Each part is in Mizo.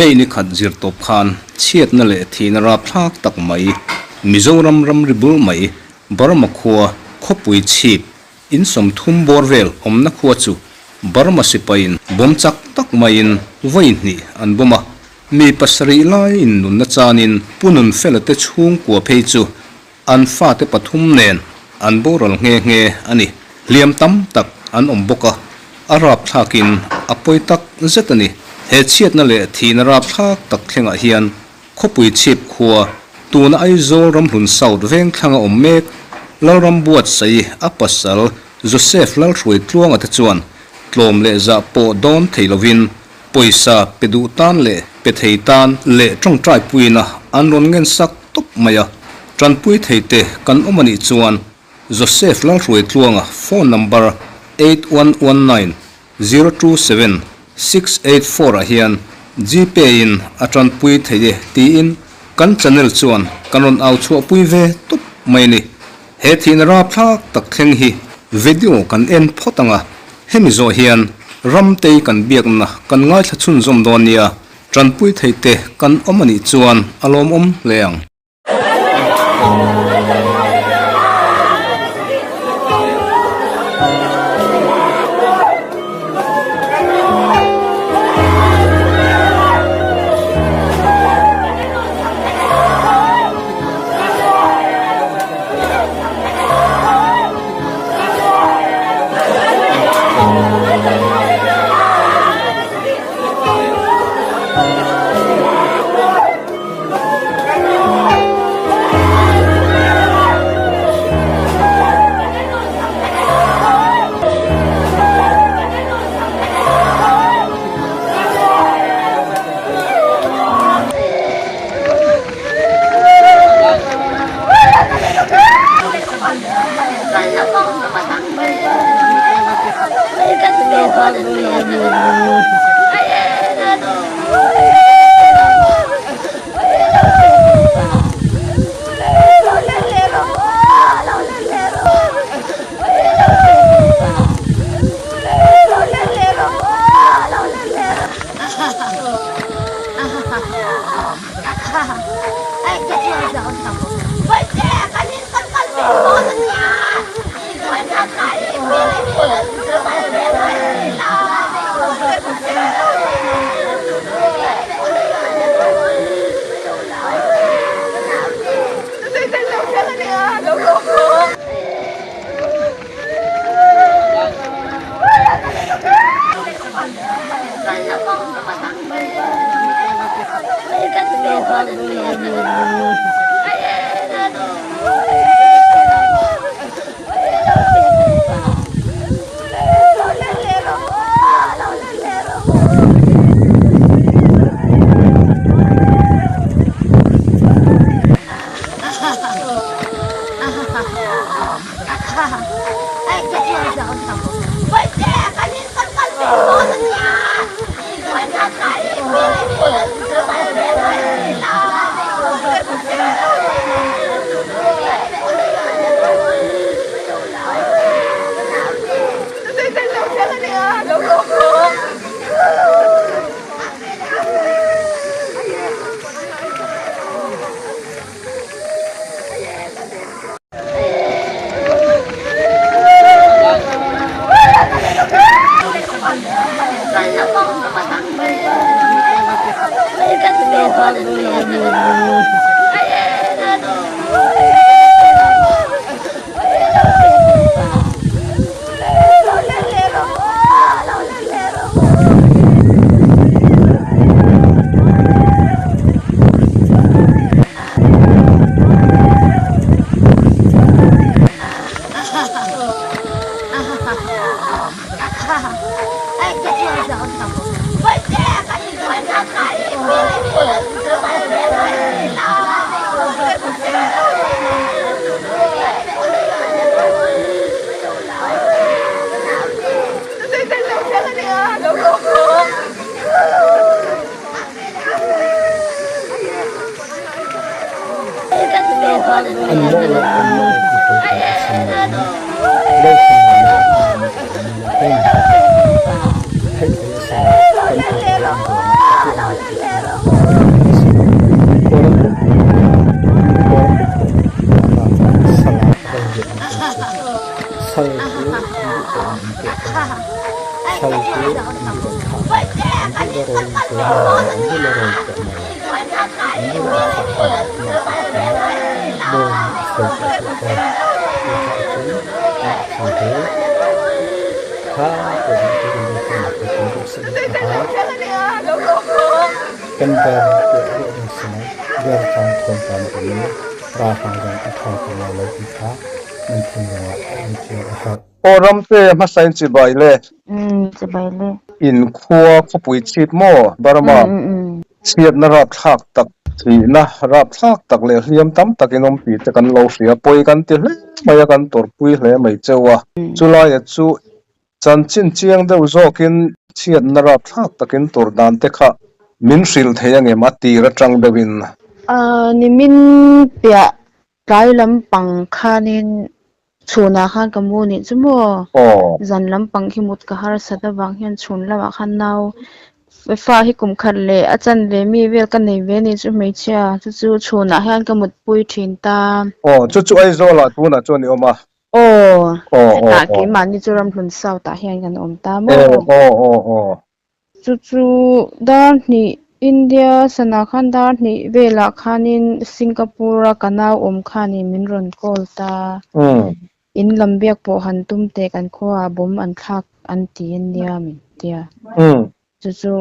May ni khat zir tawp khan chhiatna leh thihna rapthlak tak mai Mizoram ramri bul mai Burma khua khawpui chhip in 30 bawr vel awmna khua chu Burma sipaiin bawm chak tak maiin vawi hnih an bawm a, mi pasarih laiin nunna chanin Pu Nunfela te chhungkua phei chu an fate pathum nen an boral nghe nghe a ni. Hliam tam tak an awm bawk a, a rapthlakin a pawi tak zet a ni. He chhiatna leh thihna rapthlak tak thlengah hian khawpui chhip khua tuna Aizawl Ramhlun South veng thlanga awm mek Lalram Buatsaih a pasal Joseph Lalhruai Tluanga te chuan tlawm leh zah pawh dawn thei lovin pawisa pe duh tan leh pe thei tan leh tawngtai puina an rawn ngen sak tawp mai a. Tanpui thei te kan awm a nih chuan Joseph Lalhruai Tluanga phone number 8119 027 684 ah hian Gpay in a tanpui thei e tiin kan channel chuan kan rawn au chhuahpui ve tawp mai a ni. He thihna rapthlak tak thleng hi video kan en phawt ang a, hemi zawh hian Ramtei kan biakna kan ngaithla chhunzawm dawn nia, tanpui thei te kan awm a nih chuan a lawmawm hle ang. hian an bula rawn pawh mai a, an bula a fapa tih kha bawm a sawi pah bawk a, chu tah chu mah thing te tha pawh hmuh tur an awm thei a, kan ruahsakna kha kan ber pawh ruah ding si mai ber chuan thawmtan a awm in ralhrang zawng a thawng ta ngai lo tih kha nan thinlungah a awm chiang a herh. Aw Ramte hmasain chibai le. Umm chibai le. In khua khawpui chhip maw Burma chhiatna rapthlak tak thihna rapthlak tak leh hliam tam tak in awm tih te kan lo hria pawi kan ti hle mai a kan tawrhpui hle mai cheu a chulaia chu Chanchin chiang deuh zawkin chhiatna rapthlak takin tur dan te kha min hrilh thei angem a tir atang deuhin. Nimin piah tlai lampang khanin chhunah khan ka mu nih chu maw? Zan lampang khi mut ka harsat avang hian chhun lamah khan nau fa hi kum khat leh a chanve mi vel ka nei ve nih chu hmeichhia chu chu chhunah hian ka mutpui thin ta. Aw chu chu Aizawlah tunah chuan i awm a. Aw, hetah keimahni chu Ramhlun South ah hian kan awm ta maw? Chu chu dar hnih India sana khan dar hnih velah khanin Singapore a ka nau awm khanin min rawn call ta. In lam biak pawh han tum teh kan khuaah bomb an thlak an ti ania min tia. Chu chu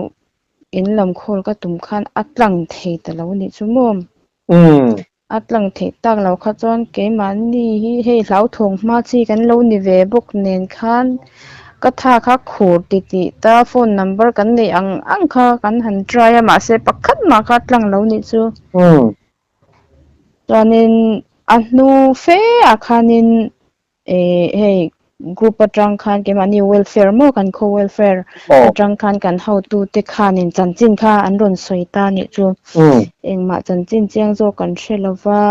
in lam call ka tum khan a tlang thei ta lo nih chu maw? A tlang theih tak lo kha chuan keimahni hi hei hlauthawng hma chi kan lo ni ve bawk nen khan ka tha kha khur ti tih ta phone number kan neih ang ang kha kan han try a mahse pakhat mah kha tlang lo nih chu. Chuanin a hnu fe ah khanin Ehh hei group atang khan keimahni welfare maw kan khaw welfare atang khan kan hotute khanin chanchin kha an rawn sawi ta nih chu engmah chanchin chiang zawk kan hre lova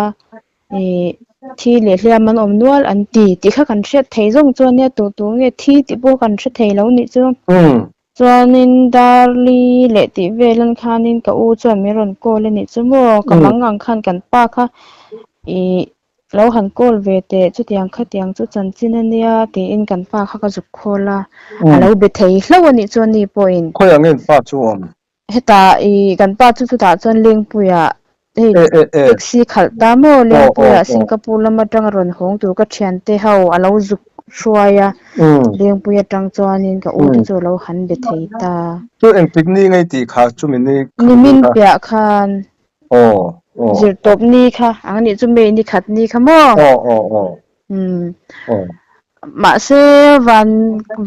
ih thi leh hliam an awm nual an ti tih kha kan hriat thei zawng chu ania tu tu nge thi tih pawh kan hre thei lo nih chu chuanin Darli leh tih vel an khanin ka u chuan min rawn call a nih chu maw ka mang ang khan kan pa kha ih Lo han call ve teh, chutiang khatiang chu chanchin a nia tiin kan pa kha ka zuk call a, a lo be thei hlauh a nih chuan ni pawhin. Khawiah nge in pa chu awm? Hetah i kan pa chu chutah chuan Lengpuiah hei taxi khalh ta maw Lengpuiah Singapore lam atanga rawn hawng tur ka thiante ho a lo zuk hruai a, Lengpui atang chuanin ka u te chu a lo han be thei ta. Chu engtik ni ngei tih kha chumi ni kha. Nimin piah khan. Aw aw. Zirtawp ni kha ang nih chu May ni khat ni kha maw? Aw aw aw. Umm. Aw. Mahse van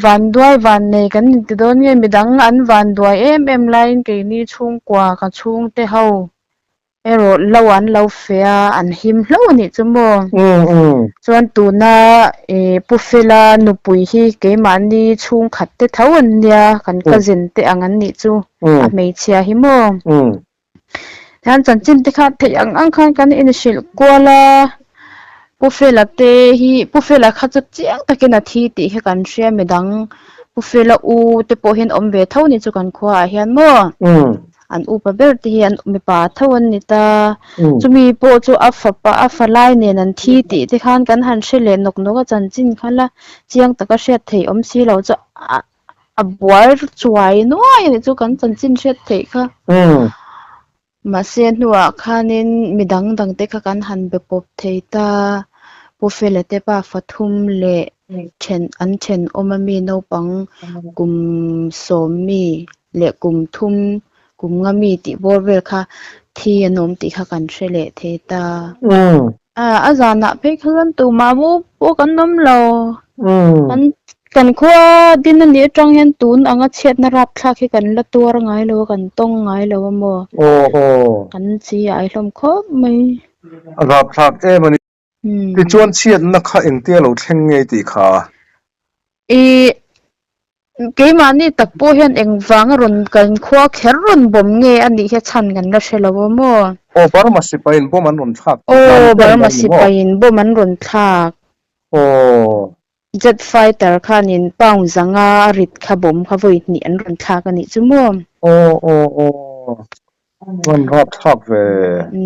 van duai van nei kan inti dawn nge midang an van duai em em laiin keini chhungkua ka chhungte ho erawh lo an lo fe a an him hlauh a nih chu maw? Umm umm. Chuan tuna ih Pu Fela nupui hi keimahni chhungkhat te tho an nia kan cousin te ang an nih chu a hmeichhia hi maw? Umm. Tihian chanchin te kha theih ang ang khan kan inhrilh kual a, Pu Fela te hi Pu Fela kha chu chiang takin a thi tih hi kan hria midang Pu Fela u te pawh hian awm ve tho ni chu kan khua ah hian maw an upa ber te hi an mipa tho an ni ta, chumi pawh chu a fapa a fa lai nen an thi tih te khan kan han hre leh nawk nawk a chanchin kha la chiang taka hriat theih awm si lo chu a. A buai chuai nuai a nih chu kan chanchin hriat theih kha. Mahse hnuah khanin mi dang dang te kha kan han be pawp thei ta. Pu Fela te pa fathum leh then an thenawm a mi naupang kum sawm mi leh kum thum kum nga mi tih bawr vel kha thi an awm tih kha kan hre leh thei ta. A zanah phei kha chuan tumah mu pawh kan awm lo. Kan kan khua din a nih atang hian tun anga chhiatna rapthlak hi kan la tuar ngai lo a, kan tawng ngai lo a maw? Kan chi ai hlawm khawp mai. A rapthlak em a ni. Tichuan chhiatna kha engtia lo thleng ngei tih kha? Ih, keimahni tak pawh hian engvanga rawn kan khua kher rawn bawm nge a nih hi a chhan kan la hre lo a maw? Aw, Burma sipaiin bawm an rawn thlak tih Aw, dan ber Burma mai ni maw? sipaiin bawm an rawn thlak. Aw. Jet fighter khanin pound zanga a rit kha bawm kha vawi hnih an rawn thlak a nih chu maw? Aw, aw, aw. Rawn rap thlak ve.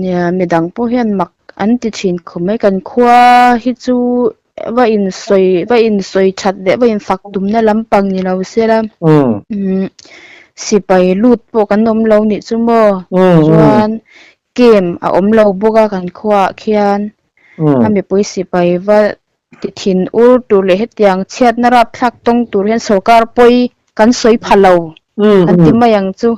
Nia, midang pawh hian mak an ti thin khawp mai. Kan khua hi chu va insawi va insawi that leh va infak tumna lampang ni lo se la. Sipai lut pawh kan awm lo nih chu maw? Chuan camp a awm lo bawk a kan khuaah khian a mipui sipai va ti thin ur tur leh hetiang chhiatna rapthlak tawng tur hian sorkar pawi kan sawi pha lo an ti mai ang chu.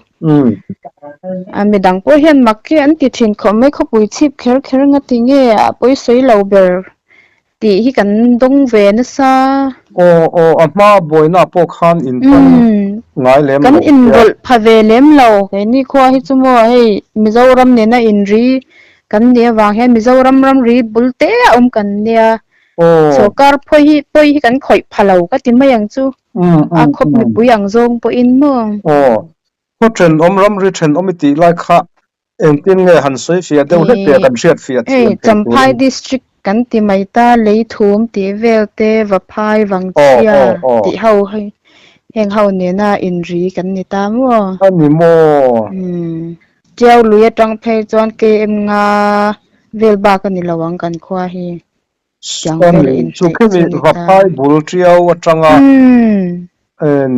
A midang pawh hian mak hi an ti thin khawp mai khawpui chhip kher kher nga ti nge a pawi sawi lo ber tih hi kan dawng ve nasa. Aw aw a hma buaina pawh khan in tan ngai lem lo. Kan inrawlh pha ve lem lo keini khua hi chu maw hei Mizoram nena inri kan nih avang hian Mizoram ramri bul te a awm kan nia. Sorkar phawi hi pawi hi kan khawih pha lo ka ti mai ang chu. A khawp mipui ang zawng pawhin maw. Aw khaw thenawm ramri thenawm i tih lai kha Engtin nge han sawi fiah deuh hlek tih a kan hriat fiah thiam thei turin. Champhai District kan ti mai ta, Leithum tih vel te, Vaphai, Vangchhia tih ho hi heng ho nena inri kan ni ta maw? A ni maw? Umm. Tiau lui atang phei chuan KM nga vel bak a ni lo ang kan khua hi. Tiang vel a inhnaih chu ni ta. Vaphai bul tiau atanga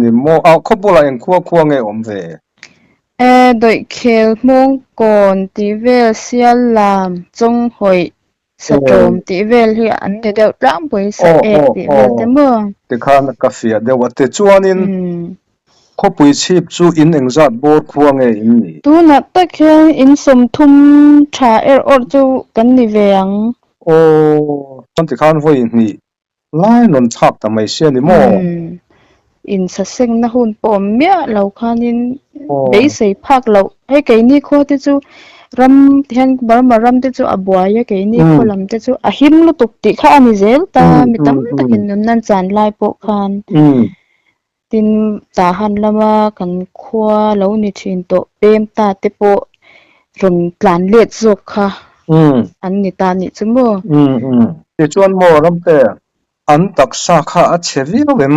ni maw? A khaw bulah eng khua khua nge awm ve? E, Dawihkhel, Hmawngkawn tih vel, Siallam, Chawnghawih, Satawm tih vel hi an ni deuh tlangpui, Saek tih vel te maw? Tikhan ka fiah deuh a, tichuanin Khawpui chhip chu in engzat bawr khua nge in nih? Tunah tak hian in 30 tha er awrh chu kan ni ve ang. Aw, chuan tikhan vawi hnih lai rawn thlak ta mai sia ni maw? Umm, insasengna hun pawh awm miah lo khanin beisei phak loh. Hei keini khua te chu ram hian Burma ram te chu a buai a, keini khaw lam te chu a him lutuk tih kha a ni zel ta, mi tam takin nunna an chan lai pawh khan. Tin, Tahan lama kan khua lo ni thin tawh pem ta te pawh rawn tlan let zawk kha an ni ta nih chu maw? Tichuan maw Ramte, an taksa kha a chhe viau em?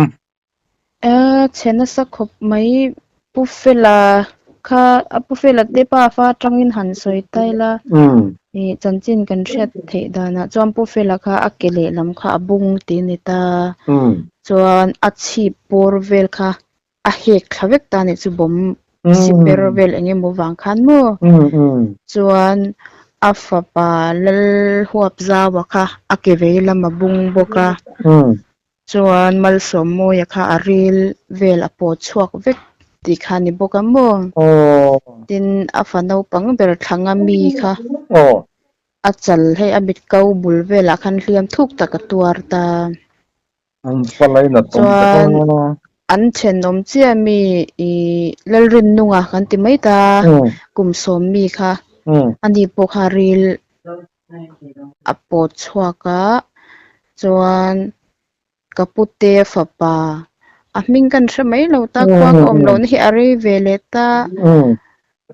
A chhe nasa khawp mai, Pu Fela kha a Pu Fela te pa fa atangin han sawi ta ila, ih chanchin kan hriat theih danah chuan Pu Fela kha a ke lehlam kha a bung tih a ni ta. Chuan a chhip bawr vel kha a hek thla vek ta nih chu bawm siper vel eng emaw vang khan maw? Chuan a fapa lal huap zaua kha a ke vei lam a bung bawk a. Chuan Malsawmmawia kha a ril vel a pawt chhuak vek tih kha a ni bawk a maw? Tin, a fa naupang ber thlanga mi kha a chal hei a mit ko bul velah khan hliam thuk tak a tuar ta. Chuan an thenawm chiah mi ih Lalrinnunga kan ti mai ta kum sawm mi kha ani pawh kha ril a pawt chhuak a chuan ka pute fapa a hming kan hre mai lo ta khua ka awm lohna hi a rei ve leh ta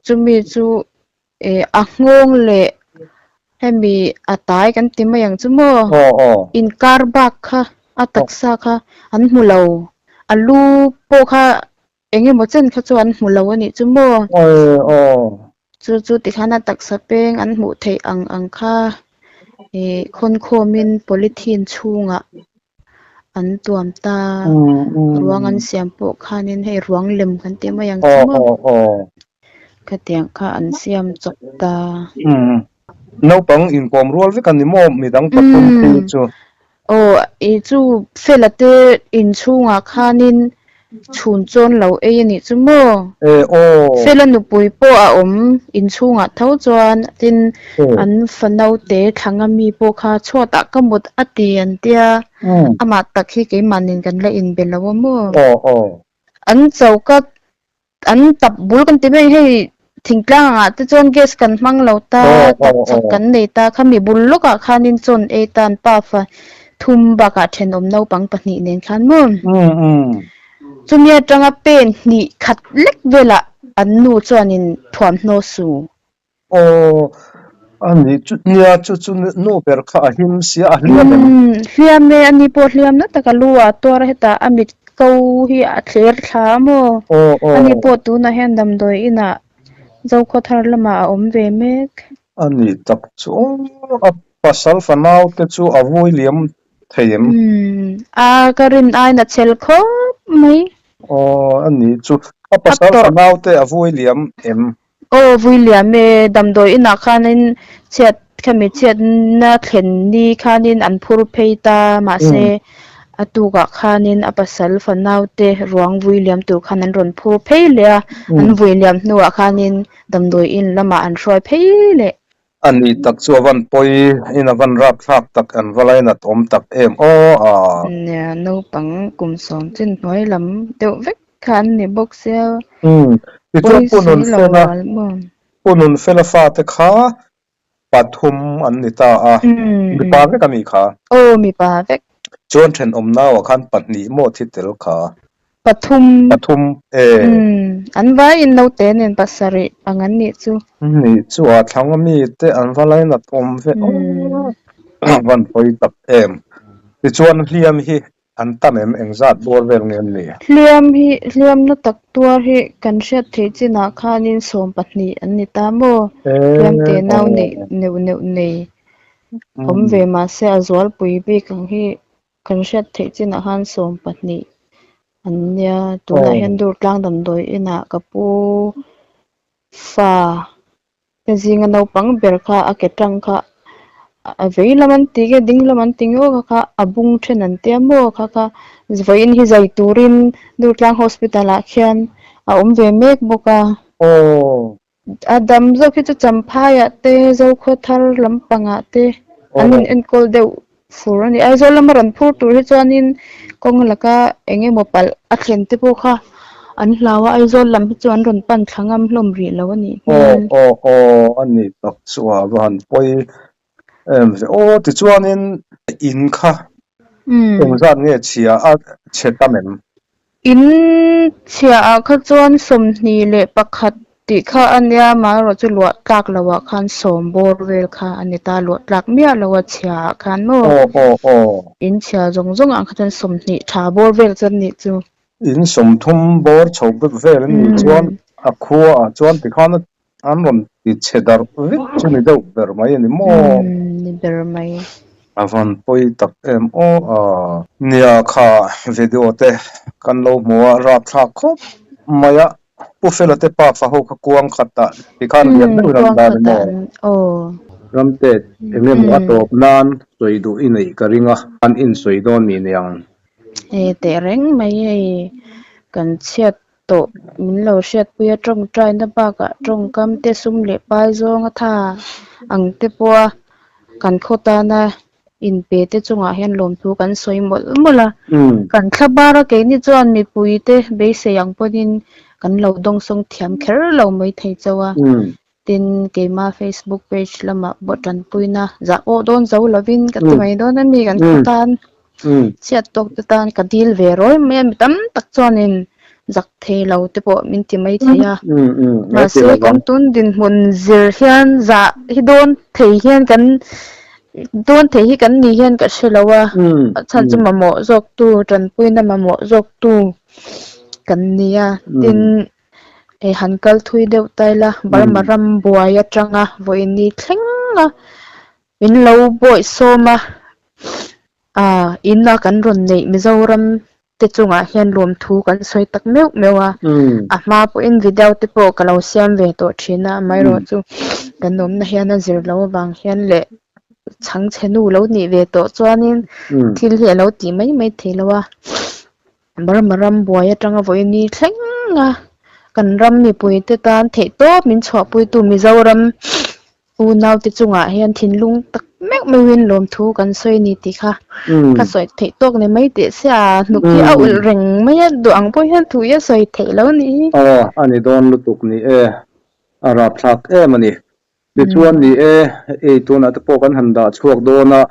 chumi chu eh a nghawng leh hemi a tai kan ti mai ang chu maw inkar bak kha a taksa kha an hmu lo a lu pawh kha Eng emaw chen kha chu an hmu lo a nih chu maw? Chu chu tikhan a taksa peng an hmuh theih ang ang kha ih khawnkhawmin polythene chhungah an tuam ta. Ruang an siam pawh khanin hei ruang lem kan tih mai ang chu maw? Khatiang kha an siam chawp ta. Naupang inkawm rual vek a ni maw midang pathum khi chu? Aw, i chu Fela te inchhungah khanin chhun chawn lo ei a nih chu maw? E aw. Fela nupui pawh a awm inchhungah tho chuan tin an fa naute thlanga mi pawh kha chhuatah ka mut a ti an tia, amah tak hi keimahnin kan la inbe lo a maw? Aw aw. An choka An tap bul kan ti mai hei thingtlang angah te chuan gas kan hmang lo ta tap chak kan nei ta khami bul lawkah khanin chawn ei tan pafa thum bakah thenawm naupang pahnih nen khan maw chumi atanga pen hnih khat lek velah an nu chuanin thuamhnaw su. Aw, a ni chu nia chu chu nu ber kha a him sia a hliam em? Umm, hliam e, ani pawh hliam na tak a lu ah tuar a hetah a mit ko hi a thler thla a maw? Aw aw. Ani pawh tunah hian damdawi inah Zokhawthar lamah a awm ve mek. A ni tak chu aw, a pasal fanau te chu a vui liam thei em? Umm, a ka rin aiin a chhel khawp mai. Aw a nih chu. A pasal fanau te a vui liam em? Aw vui liam e, damdawi inah khanin chhiat khami chhiatna thlen ni khanin an phur phei ta mahse a tukah khanin a pasal fanau te ruang vui liam tur khan an rawn phur phei leh a, an vui liam hnuah khanin damdawi in lamah an hruai phei leh. A nih tak chu a van pawi in a van rapthlak tak an va lainat awm tak em aw a. Nia, naupang kum sawm chin hnuai lam deuh vek kha an ni bawk sia. Umm, tichuan Pu Nunfela, Pu Nunfela fate kha pathum an ni ta a, mipa vek a mi kha? Aw, mipa vek. Chuan thenawm nauah khan pahnih maw thi tel kha? Pathum. Pathum e. Umm, an vaiin naute nen pasarih ang an nih chu. Nih chu a thlang a mi te an va lainat awm ve aw. A van pawi tak em. Tichuan hliam hi an tam em engzat bawr vel nge an nih? Hliam hi, hliam na tak tuar hi kan hriat theih chinah khanin 12 an ni ta maw? Hliam te nau neih neuh neuh nei awm ve mahse a zualpui bik ang hi Kan hriat theih chinah khan 12 an nia, tunah hian Durtlang damdawi inah ka pu fa te zinga naupang ber kha a ke tang kha a vei lam an ti nge ding lam an ti nge aw kha kha a bung then an tia maw kha kha vawiin hi zai turin Durtlang hospital ah khian a awm ve mek bawk a. A dam zawk hi chu Champhaiah te, Zokhua thar lampangah te an in enkawl deuh fur a ni. Aizawl lama rawn phur tur hi chuanin kawng laka eng emaw palh a thlen te pawh kha an hlau a, Aizawl lam hi chu an rawn pan thla ngam hlawm rih lo a nih hmel. Aw aw aw a ni tak chu a va han pawi em ve aw tichuanin in kha engzat nge chhia a chhe tam em? In chhiahah kha chuan 21 tih kha a nia, amaherawh chu luah tlak lohah khan sawm bawr vel kha a ni ta, luah tlak miah lo a chhiahah khan maw? Aw aw aw. In chhia zawng zawngah kha chuan 20 tha bawr vel chu an nih chu. In 30 bawr chho bawk vel an nih chuan a khuaah chuan tikhan an rawn ti chhe darh vek chu ni deuh ber mai a ni maw? Umm ni ber mai. A van pawi tak em aw a. Nia kha video te kan lo hmu a rapthlak khawp mai a, Pu Fela te pa fa ho kha kuang khat ah tikhan lian deuhin an dan a maw? Ramte eng emaw a tawp nan sawi duh i neih ka ring a, an insawi dawn mi niang. E tehreng mai hei kan chhiat tawh min lo hriatpui a tawngtaina bakah tawngkam te sum leh pai zawng a tha ang te pawha kan khaw tana inpe te chungah hian lawmthu kan sawi mawlh mawlh a, kan thla bar a keini chuan mipui te beisei ang pawhin kan lo dawngsawng thiam kher lo mai thei chauh a, tin keima facebook page lamah pawh tanpuina zah pawh dawn zo lovin ka ti mai dawn a mi kan khaw tan chhiat tawk te tan ka dil ve rawi mai a mi tam tak chuanin zak thei lo te pawh min ti mai thei a mahse kan tun dinhmun zir hian zah hi dawn thei hian kan dawn thei hi kan ni hian ka hre lo a a chhan chu mamawh zawk tu tanpuina mamawh zawk tu kan ni a tin Hei han kal thui deuh ta ila, Burma ram buai atanga vawiin thleng a, min lo bawih sawm a, ah in a kan rawn neih Mizoram te chungah hian lawmthu kan sawi tak meuh meuh a, a hma pawhin video te pawh ka lo siam ve tawh thin a, amaherawh chu kan awmna hian a zir loh avang hian leh chhangchhe nu lo nih ve tawh chuanin thil hi a lo tih mai mai thei lo a. Burma ram buai atanga vawiin ni thleng a kan ram mipuite tan theihtawp min chhuahpuitu Mizoram unaute chungah hian thinlung tak meuh meuhin lawmthu kan sawi a ni tih kha ka sawi theih tawk ni mai teh se a hnuk hi a ulh reng mai a duh ang pawh hian thu hi a sawi theih lo a nih hi. Aw a ni dawn lutuk ni e, a rapthlak em a ni. Tichuan ni e, ei tunah te pawh kan han dah chhuak dawn a,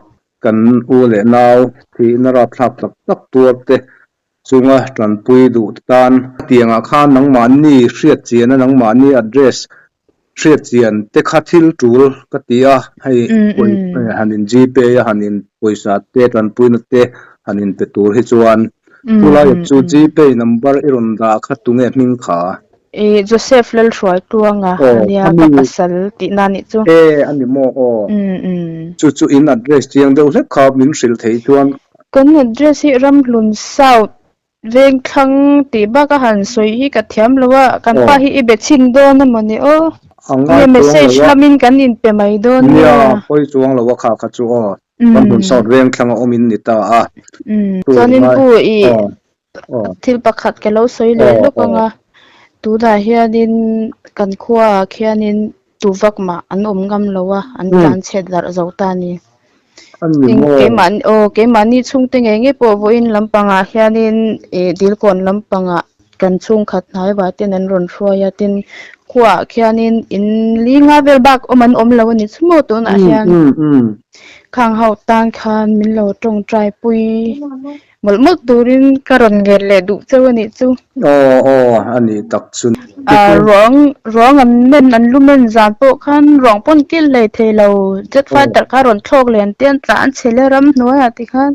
kan u leh nau thihna rapthlak tak tak tuar te chunga tanpui duh te tan. Tiangah khan nangmahni hriat chian a, nangmahni address hriat chian te kha thil tul ka ti a, hei han in gpay a, han in pawisa te tanpuina te han in pe tur hi chuan chulaiah chu gpay number i rawn dah kha tunge hming kha? Ih Joseph Lalhruaitluanga a nia ka pasal tihna a nih chu. E a ni maw aw. Chu chu in address chiang deuh hlek kha min hrilh theih chuan. Kan address hi Ramhlun South. Vengthlang tih bak a han sawi hi ka thiam lo a, kan pa hi i be chhin dawn a maw ni aw? Nge message lamin kan inpe mai dawn nia? Nia, pawi chuang lo a kha kha chu aw. Kan hmun South Vengthlang a awmin ni ta a. Chuanin pu i thil pakhat ka lo sawi leh lawk ang a, tunah hianin kan khuaah khianin tu vak mah an awm ngam lo a, an tlanchhet darh zo ta a ni. Keimah aw keimahni chhungte ngei ngei pawh vawiin lampangah hianin ih dilkawn lampangah kan chhungkhat hnai vah ten an rawn hruai a tin khuaah khianin in li nga vel bak awm an awm lo a ni chu maw tunah hian khang ho tan khan min lo tawngtai pui Mawlh mawlh turin ka rawn ngen leh duh cheu a nih chu. Aw aw a nih tak chu. Ruang ruang an men an lu men zan pawh khan ruang pawn kil hlei thei lo jet fighter kha rawn thlawk lian te an tla an chhe le ram hnuaiah ti khan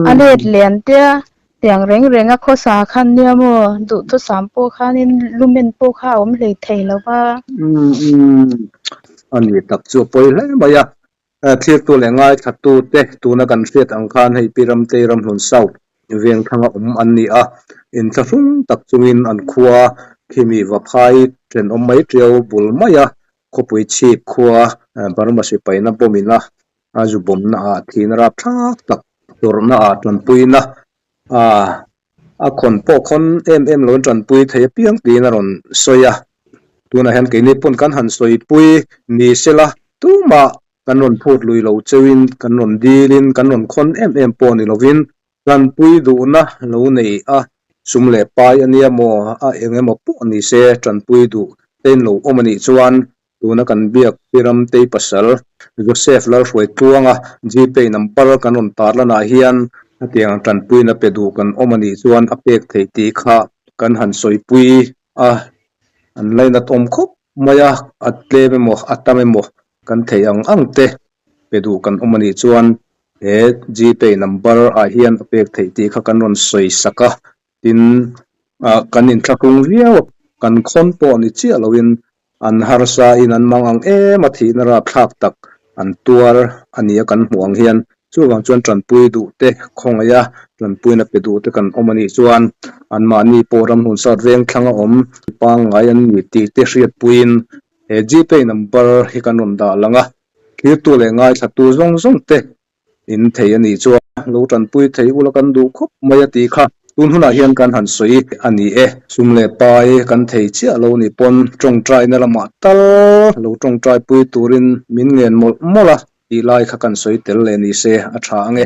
a let lian te a tiang reng reng a khawsa khan nia maw duhthusam pawh khanin lu men pawh kha a awm hlei thei lo va. Umm umm a nih tak chu a pawi hle mai a. Thirtu leh ngaithlatute tuna kan hriat ang khan hei Pi Ramtei Ramhlun South Vengthanga awm an ni a, inthlahrung tak chungin an khua khimi Vaphai thenawm mai tiau bul maia khawpui chhip khua Burma sipaina bawmina a zu bawmna ah thihna rapthlak tak tawrhna ah tanpuina a khawn pawh khawn em em lo tanpui thei apiang tiin a rawn sawi a, tunah hian keini pawn kan han sawipui ni sela tumah kan rawn phut lui lo cheuin kan rawn dilin kan rawn khawn em em pawh ni lovin tanpui duhna lo nei a, sum leh pai a nia maw a eng emaw pawh ni se tanpui duh te in lo awm a nih chuan Tuna kan biak Pi Ramtei pasal Joseph Lalhruai Tluanga Gpay number kan rawn tarlanah hian hetiang tanpuina pe duh kan awm a nih chuan a pek theih tih kha kan han sawipui a, an lainat awm khawp mai a, a tlem emaw a tam emaw kan theih ang ang te pe duh kan awm a nih chuan he Gpay number ah hian a pek theih tih kha kan rawn sawi sak a, tin kan inthlahrung viau a, kan khawn pawh ni chiah loin An harsa in an mang ang em a thihna rapthlak tak an tuar a nia kan hmuh ang hian chuvang chuan tanpui duh te khawngaih a tanpuina pe duh te kan awm a nih chuan anmahni pawh ramhlun sat veng thlang a awm pangngai an ni tih te hriatpuiin he Gpay number hi kan rawn dah lang a thirtu leh ngaithlatu zawng zawng te In thei a nih chuan lo tanpui thei ula kan duh khawp mai a tih kha tun hunah hian kan han sawi a ni e. Sum leh pai kan thei chiah lo nih pawn tawngtaina lamah tal lo tawngtaipui turin min ngen mawlh mawlh a tih lai kha kan sawi tel leh ni se a tha ang e.